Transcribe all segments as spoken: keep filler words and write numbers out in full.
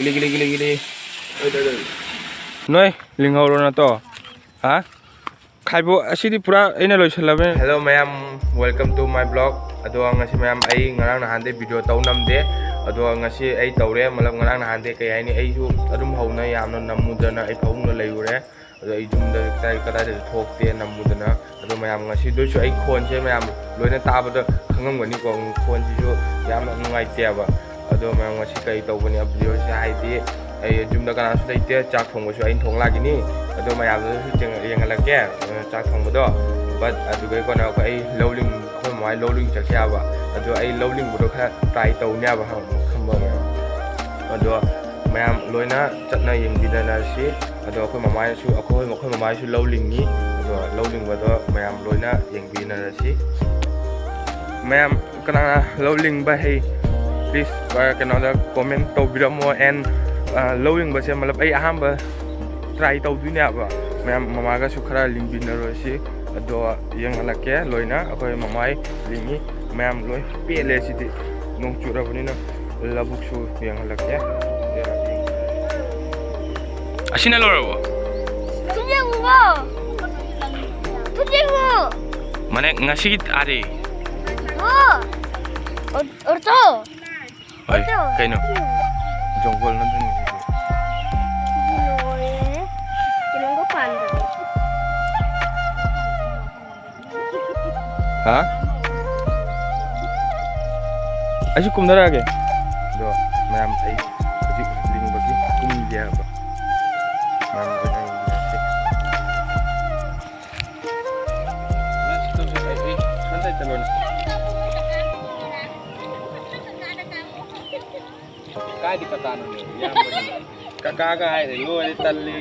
ꯒꯤꯂꯤ, ꯒꯤꯂꯤ, ꯒꯤꯂꯤ, ꯒꯤꯂꯤ꯫ ꯅꯣꯏ ꯂꯤꯡꯍꯧꯔꯣ ꯅꯠꯇꯣ? ꯍꯥ? ꯈꯥꯏꯕꯣ, ꯑꯁꯤꯗꯤ ꯄꯨꯔꯥ ꯑꯩꯅ ꯂꯣꯏꯁꯤꯜꯂꯕꯅꯤ꯫ Hello ꯃꯌꯥꯝ, welcome to my vlog꯫ ꯑꯗꯣ ꯉꯁꯤ ꯃꯌꯥꯝ, ꯑꯩ ꯉꯔꯥꯡ ꯅꯍꯥꯟꯗꯩ video ꯇꯧ ꯅꯝꯗꯦ꯫ ꯑꯗꯣ ꯉꯁꯤ ꯑꯩ ꯇꯧꯔꯦ, ꯃꯂꯞ ꯉꯔꯥꯡ ꯅꯍꯥꯟꯗꯩ, ꯀꯩ ꯍꯥꯏꯅꯤ, ꯑꯩꯁꯨ ꯑꯗꯨꯝ ꯍꯧꯅ ꯌꯥꯝꯅ ꯅꯝꯃꯨꯗꯅ ꯑꯩ ꯐꯃꯨꯡꯗ ꯂꯩꯔꯨꯔꯦ꯫ ꯑꯗꯣ ꯑꯩ ꯌꯨꯝꯗ ꯀꯗꯥꯏ-, ꯀꯗꯥꯏꯗꯁꯨ ꯊꯣꯛꯇꯦ ꯅꯝꯃꯨꯗꯅ꯫ ꯑꯗꯣ ꯃꯌꯥꯝ ꯉꯁꯤꯗꯨꯁꯨ ꯑꯩ ꯈꯣꯟꯁꯦ ꯃꯌꯥꯝ ꯂꯣꯏꯅ ꯇꯥꯕꯗ ꯈꯪꯉꯝꯒꯅꯤꯀꯣ, ꯈꯣꯟꯁꯤꯁꯨ ꯌꯥꯝꯅ ꯅꯨꯡꯉꯥꯏꯇꯦꯕ꯫ ꯑꯗꯣ ꯃꯌꯥꯝ ꯉꯁꯤ ꯀꯔꯤ ꯇꯧꯕꯅꯤ videoꯁꯦ ꯍꯥꯏꯗꯤ, ꯑꯩ ꯌꯨꯝꯗ ꯀꯅꯥꯁꯨ ꯂꯩꯇꯦ, ꯆꯥꯛ ꯊꯣꯡꯕꯁꯨ ꯑꯩꯅ ꯊꯣꯡ ꯂꯥꯛꯈꯤꯅꯤ꯫ ꯑꯗꯣ ꯃꯌꯥꯝꯗꯁꯨ ꯌꯦꯡ-, ꯌꯦꯡꯍꯜꯂꯛꯀꯦ, ꯑ, ꯆꯥꯛ ꯊꯣꯡꯕꯗꯣ꯫ But ꯑꯗꯨꯒ ꯀꯣꯟꯅ ꯑꯩꯈꯣꯏ, ꯑꯩ ꯂꯧ ꯂꯤꯡ-, ꯑꯩꯈꯣꯏ ꯃꯃꯥꯏ ꯂꯧ ꯂꯤꯡ ꯆꯠꯁꯦ ꯍꯥꯏꯕ꯫ ꯑꯗꯣ ꯑꯩ ꯂꯧ ꯂꯤꯡꯕꯗꯣ ꯈꯔ try ꯇꯧꯅꯦꯕ, ꯈꯪꯕ ꯃꯌꯥꯝ꯫ ꯑꯗꯣ ꯃꯌꯥꯝ ꯂꯣꯏꯅ ꯆꯠꯅ ꯌꯦꯡꯕꯤꯗꯅꯔꯁꯤ꯫ ꯑꯗꯣ ꯑꯩꯈꯣꯏ ꯃꯃꯥꯏꯁꯨ, ꯑꯩꯈꯣꯏ, ꯑꯩꯈꯣꯏ ꯃꯃꯥꯏꯁꯨ ꯂꯧ ꯂꯤꯡꯉꯤ꯫ ꯑꯗꯣ ꯂꯧ ꯂꯤꯡꯕꯗꯣ ꯃꯌꯥꯝ ꯂꯣꯏꯅ ꯌꯦꯡꯕꯤꯅꯔꯁꯤ꯫ ꯃꯌꯥꯝ ꯀꯅꯥ ꯂꯧ ꯂꯤꯡꯕ ꯍꯩ, please, ꯑ, ꯀꯩꯅꯣꯗ comment ꯇꯧꯕꯤꯔꯝꯃꯣ꯫ And, ꯑ, ꯂꯧ ꯂꯤꯡꯕꯁꯦ, ꯃꯇꯂꯕ, ꯑꯩ ꯑꯍꯥꯟꯕ try ꯇꯧꯗꯣꯏꯅꯦꯕ꯫ ꯃꯌꯥꯝ ꯃꯃꯥꯒꯁꯨ ꯈꯔ ꯂꯤꯡꯕꯤꯅꯔꯣꯏꯁꯤ꯫ ꯑꯗꯣ ꯌꯦꯡꯍꯜꯂꯛꯀꯦ ꯂꯣꯏꯅ꯫ ꯑꯩꯈꯣꯏ ꯃꯃꯥꯏ ꯂꯤꯡꯉꯤ꯫ ꯃꯌꯥꯝ ꯂꯣꯏ ꯄꯦꯜꯂꯦ ꯁꯤꯗꯤ꯫ ꯅꯣꯡ ꯆꯨꯔꯕꯅꯤꯅ ꯂꯧꯕꯨꯛꯁꯨ ꯌꯦꯡꯍꯜꯂꯛꯀꯦ꯫ ꯑꯁꯤꯅ ꯂꯣꯏꯔꯕꯣ? ꯊꯨꯗꯦꯛꯎꯀꯣ꯫ ꯊꯨꯗꯦꯛꯎ꯫ ꯃꯅꯦ, ꯉꯁꯤꯒꯤ ꯇꯥꯔꯦ꯫ ꯑꯣ꯫ ꯑꯣ, ꯑꯣꯔꯇꯣ꯫ ꯍꯣꯏ, ꯑꯣꯔꯇꯣ꯫ ꯀꯩꯅꯣ? ꯖꯣꯡꯒꯣꯜ ꯅꯠꯇ꯭ꯔꯣ? ꯂꯣꯏꯔꯦ꯫ ꯀꯩꯅꯣꯝꯒ ꯄꯥꯟꯕꯅꯦ꯫ ꯍꯥ? ꯑꯩꯁꯨ ꯀꯨꯝꯊꯔꯛꯑꯒꯦ꯫ ꯑꯗꯣ ꯃꯌꯥꯝ, ꯑꯩ ꯍꯧꯖꯤꯛ ꯂꯤꯡꯕꯒꯤ ꯀꯨꯝꯒꯦ ꯍꯥꯏꯕ꯫ ꯃꯌꯥꯝ ꯑꯣꯏꯅ ꯌꯦꯡꯃꯤꯟꯅꯁꯤ꯫ ꯀꯥꯏꯗꯤ ꯀꯀꯥꯅꯣ ꯏꯌꯥꯝꯕꯅꯤ꯫ ꯀꯀꯥꯒ ꯍꯥꯏꯔꯦ ꯂꯣꯏꯔꯦ ꯇꯜꯂꯤ꯫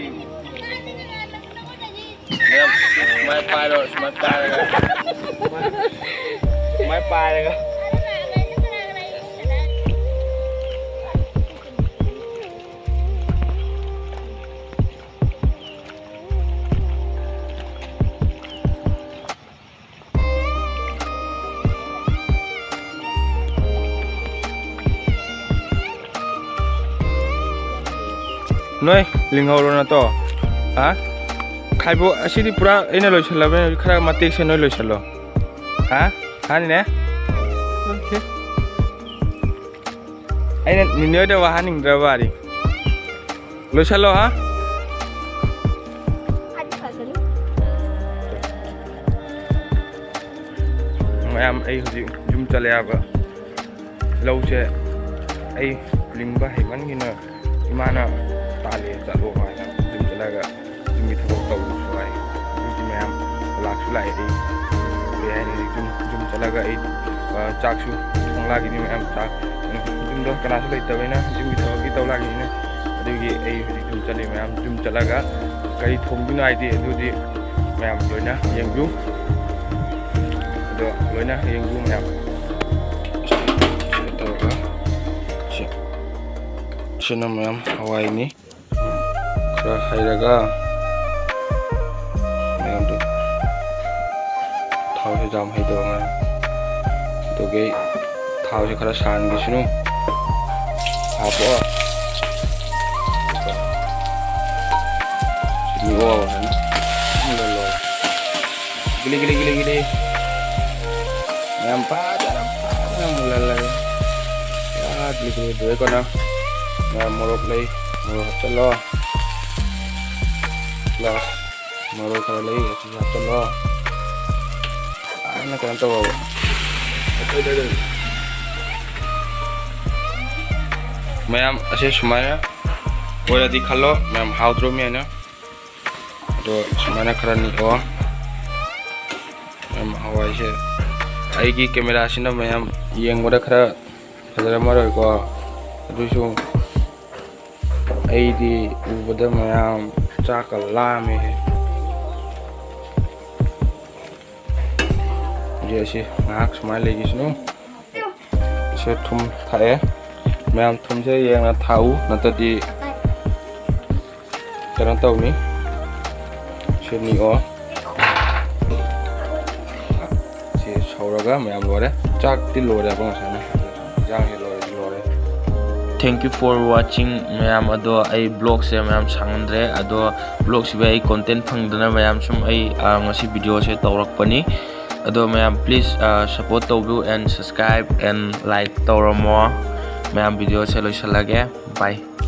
ꯃꯌꯥꯝ ꯁꯨꯃꯥꯏ ꯄꯥꯏꯔꯣ, ꯁꯨꯃꯥꯏ ꯄꯥꯏꯔꯒ꯫ ꯁꯨꯃꯥꯏ ꯄꯥꯏꯔꯒ꯫ ꯅꯣꯏ ꯂꯤꯡꯍꯧꯔꯣ ꯅꯠꯇ꯭ꯔꯣ? ꯍꯥ? ꯈꯥꯏꯕꯣꯛ ꯑꯁꯤꯗꯤ ꯄꯨꯔꯥ ꯑꯩꯅ ꯂꯣꯏꯁꯤꯜꯂꯕꯅꯤꯅ ꯈꯔ ꯃꯇꯦꯛꯁꯦ ꯅꯣꯏ ꯂꯣꯏꯁꯤꯜꯂꯣ꯫ ꯍꯥ? ꯍꯥꯅꯤꯅꯦ? ꯑꯩꯅ ꯅꯤꯅꯦ ꯍꯣꯏꯗ ꯋꯥꯍꯟꯅꯤꯡꯗ꯭ꯔꯕ ꯋꯥꯔꯤ꯫ ꯂꯣꯏꯁꯤꯜꯂꯣ, ꯍꯥ? ꯃꯌꯥꯝ, ꯑꯩ ꯍꯧꯖꯤꯛ ꯌꯨꯝ ꯆꯠꯂꯦ ꯍꯥꯏꯕ꯫ ꯂꯧꯁꯦ ꯑꯩ ꯂꯤꯡꯕ ꯍꯩꯃꯟꯒꯤꯅ ꯏꯃꯥꯅ "ꯇꯥꯜꯂꯦ ꯆꯠꯂꯣ" ꯍꯥꯏꯅ ꯌꯨꯝ ꯆꯠꯂꯒ ꯌꯨꯝꯒꯤ ꯊꯕꯛ ꯇꯧꯔꯨꯁꯨ ꯍꯥꯏ꯫ ꯑꯗꯨꯒꯤ ꯃꯌꯥꯝ ꯂꯥꯛꯁꯨ ꯂꯥꯛꯑꯦ꯫ ꯑꯩ ꯀꯩ ꯍꯥꯏꯅꯤ, ꯌꯨꯝ, ꯌꯨꯝ ꯆꯠꯂꯒ ꯑꯩ, ꯑ, ꯆꯥꯛꯁꯨ ꯊꯣꯡ ꯂꯥꯛꯈꯤꯅꯤ ꯃꯌꯥꯝ꯫ ꯆꯥꯛ ꯌꯨꯝꯗ ꯀꯅꯥꯁꯨ ꯂꯩꯇꯕꯅꯤꯅ ꯌꯨꯝꯒꯤ ꯊꯕꯛꯀꯤ ꯇꯧ ꯂꯥꯛꯈꯤꯅꯤꯅ꯫ ꯑꯗꯨꯒꯤ ꯑꯩ ꯍꯧꯖꯤꯛ ꯌꯨꯝ ꯆꯠꯂꯤ ꯃꯌꯥꯝ꯫ ꯌꯨꯝ ꯆꯠꯂꯒ ꯀꯔꯤ ꯊꯣꯡꯗꯣꯏꯅꯣ ꯍꯥꯏꯗꯤ ꯑꯗꯨꯗꯤ ꯃꯌꯥꯝ ꯂꯣꯏꯅ ꯌꯦꯡꯕꯤꯌꯨ꯫ ꯑꯗꯣ ꯂꯣꯏꯅ ꯌꯦꯡꯕꯤꯌꯨ ꯃꯌꯥꯝ꯫ ꯁꯤ ꯇꯧꯔꯒ ꯁꯤ, ꯁꯤꯅ ꯃꯌꯥꯝ ꯍꯋꯥꯏꯅꯤ꯫ ꯈꯔ ꯍꯩꯔꯒ ꯃꯌꯥꯝꯗꯨ ꯊꯥꯎꯁꯦ ꯌꯥꯝ ꯍꯩꯗꯕ ꯃꯌꯥꯝ꯫ ꯑꯗꯨꯒꯤ ꯊꯥꯎꯁꯦ ꯈꯔ ꯁꯥꯍꯟꯈꯤꯁꯅꯨ꯫ ꯍꯥꯞꯄꯣ꯫ ꯁꯤꯅꯤꯀꯣ ꯐꯖꯅ꯫ ꯂꯣꯏꯔꯦ, ꯂꯣꯏꯔꯦ꯫ ꯒꯤꯂꯤ, ꯒꯤꯂꯤ, ꯒꯤꯂꯤ, ꯒꯤꯂꯤ꯫ ꯌꯥꯝ ꯐꯖꯅ, ꯐꯖꯅ ꯃꯨꯜꯍꯜꯂꯒꯦ꯫ ꯄꯨꯔꯥ ꯒꯤꯂꯤ, ꯒꯤꯂꯤ ꯂꯣꯏꯔꯦꯀꯣ ꯅꯪ꯫ ꯃꯌꯥꯝ ꯃꯣꯔꯣꯛ ꯂꯩ, ꯃꯣꯔꯣꯛ ꯍꯥꯞꯆꯜꯂꯣ꯫ ꯒ꯭ꯂꯥꯁ ꯃꯣꯔꯣꯛ ꯈꯔ ꯂꯩ, ꯑꯁꯤ ꯍꯥꯞꯆꯜꯂꯣ꯫ ꯐꯖꯅ ꯀꯩꯅꯣ ꯇꯧꯔꯕ꯫ ꯃꯌꯥꯝ ꯑꯁꯤ ꯁꯨꯃꯥꯏꯅ ꯑꯣꯏꯔꯗꯤ ꯈꯜꯂꯣ, ꯃꯌꯥꯝ ꯍꯥꯎꯗ꯭ꯔꯣ ꯃꯤ ꯍꯥꯏꯅ? ꯑꯗꯣ ꯁꯨꯃꯥꯏꯅ ꯈꯔ ꯅꯤꯛꯑꯣ꯫ ꯃꯌꯥꯝ ꯍꯋꯥꯏꯁꯦ ꯑꯩꯒꯤ ꯀꯦꯃꯦꯔꯥꯁꯤꯅ ꯃꯌꯥꯝ ꯌꯦꯡꯕꯗ ꯈꯔ ꯐꯖꯔꯝꯃꯔꯣꯏꯀꯣ, ꯑꯗꯨꯏꯁꯨ ꯑꯩꯗꯤ ꯎꯕꯗ ꯃꯌꯥꯝ ꯆꯥꯛꯀ ꯂꯥꯝꯃꯦ꯫ ꯍꯧꯖꯤꯛ ꯑꯁꯤ ꯉꯥꯏꯍꯥꯛ ꯁꯨꯃꯥꯏꯅ ꯂꯩꯈꯤꯁꯅꯨ꯫ ꯁꯦ ꯊꯨꯝ ꯊꯥꯛꯑꯦ꯫ ꯃꯌꯥꯝ ꯊꯨꯝꯁꯦ ꯌꯦꯡꯅ ꯊꯥꯛꯎ, ꯅꯠꯇ꯭ꯔꯗꯤ ꯀꯩꯅꯣ ꯇꯧꯅꯤ꯫ ꯁꯦ ꯅꯤꯛꯑꯣ꯫ ꯁꯤ ꯁꯧꯔꯒ ꯃꯌꯥꯝ ꯂꯣꯏꯔꯦ꯫ ꯆꯥꯛꯇꯤ ꯂꯣꯏꯔꯦꯕ ꯉꯁꯥꯏꯅ꯫ ꯏꯟꯖꯥꯡꯁꯦ ꯂꯣꯏꯔꯦ, ꯂꯣꯏꯔꯦ꯫ Thank you for watching ꯃꯌꯥꯝ꯫ ꯑꯗꯣ ꯑꯩ vlogꯁꯦ ꯃꯌꯥꯝ ꯁꯥꯡꯍꯟꯗ꯭ꯔꯦ꯫ ꯑꯗꯣ vlogꯁꯤꯕꯨ ꯑꯩ content ꯐꯪꯗꯅ ꯃꯌꯥꯝ ꯁꯨꯝ ꯑꯩ, ꯑ, ꯉꯁꯤ videoꯁꯦ ꯇꯧꯔꯛꯄꯅꯤ꯫ ꯑꯗꯣ ꯃꯌꯥꯝ please, ꯑ, support ꯇꯧꯕꯤꯌꯨ and subscribe and like ꯇꯧꯔꯝꯃꯣ꯫ ꯃꯌꯥꯝ videoꯁꯦ ꯂꯣꯏꯁꯤꯜꯂꯒꯦ꯫ Bye꯫